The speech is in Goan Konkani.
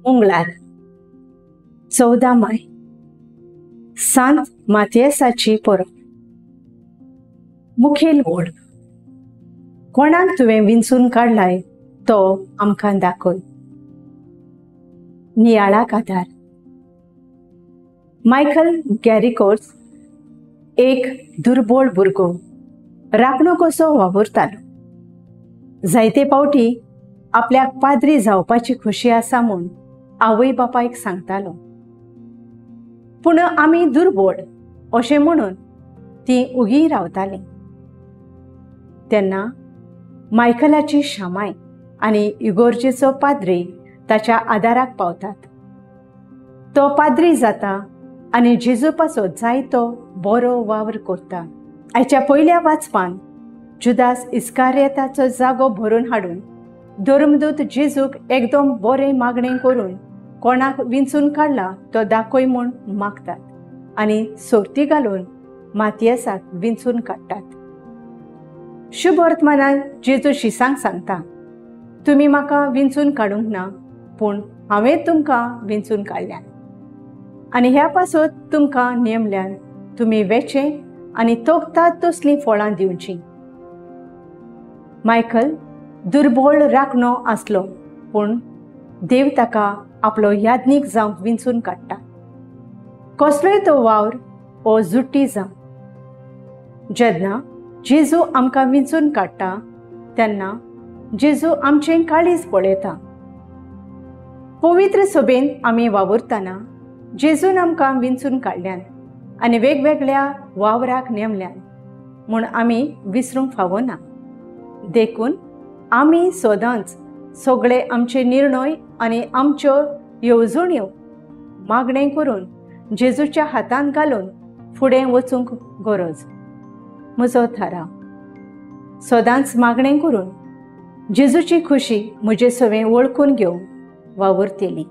मंगळार 14 माय सांत मातियासाची परब. मुखेल ओळ. कोणाक तुवें विंचून काडलाय तो आमकां दाखय. नियाळाक आदार. मायकल गॅरिकोर्स एक दुर्बळ भुरगो राखणो कसो वावुरतालो. जायते फावटी आपल्याक पाद्री जावपाची खुशी आसा म्हूण आवय बापायक सांगतालो, पूण आमी दुर्बळ अशें म्हणून ती उगी रावताली. तेन्ना मायकलाची शामाय आनी इगोर्जेचो पाद्री ताच्या आदाराक पावतात. तो पाद्री जाता आनी जेजू पासत जायतो बरो वावर करता. आयच्या पयल्या वाचपान जुदास इस्कारियताचो जागो भरून हाडून धर्मदूत जेजूक एकदम बरें मागणें करून कोणाक विंचून काडला तो दाखय म्हूण मागतात आनी सोर्ती घालून मातियासाक विंचून काडटात. शुभ वर्तमानान जेजू शिसांक सांगता, तुमी म्हाका विंचून काडूंक ना, पूण हांवें तुमकां विंचून काडल्यान आनी ह्या पासत तुमकां नेमल्यान तुमी वेचें आनी तोखतात तसलीं फळां दिवचीं. मायकल दुर्बळ राखणो आसलो, पूण देव ताका आपलो याज्ञीक जावंक विंचून काडटा. कसलोय तो वावर ओ जुटी जावं, जेन्ना जेजू आमकां विंचून काडटा तेन्ना जेजू आमचें काळीज पळयता. पवित्र सभेन आमी वावुरतना जेजून आमकां विंचून काडल्यान आनी वेगवेगळ्या वावराक नेमल्यान म्हूण आमी विसरूंक फावना. देखून आमी सदांच सगळे आमचे निर्णय आनी आमच्यो येवजण्यो मागणें करून जेजूच्या हातांत घालून फुडें वचूंक गरज. म्हजो थाराव सदांच मागणें करून जेजूची खुशी म्हजे सवें वळखून घेवंक वावुरतली.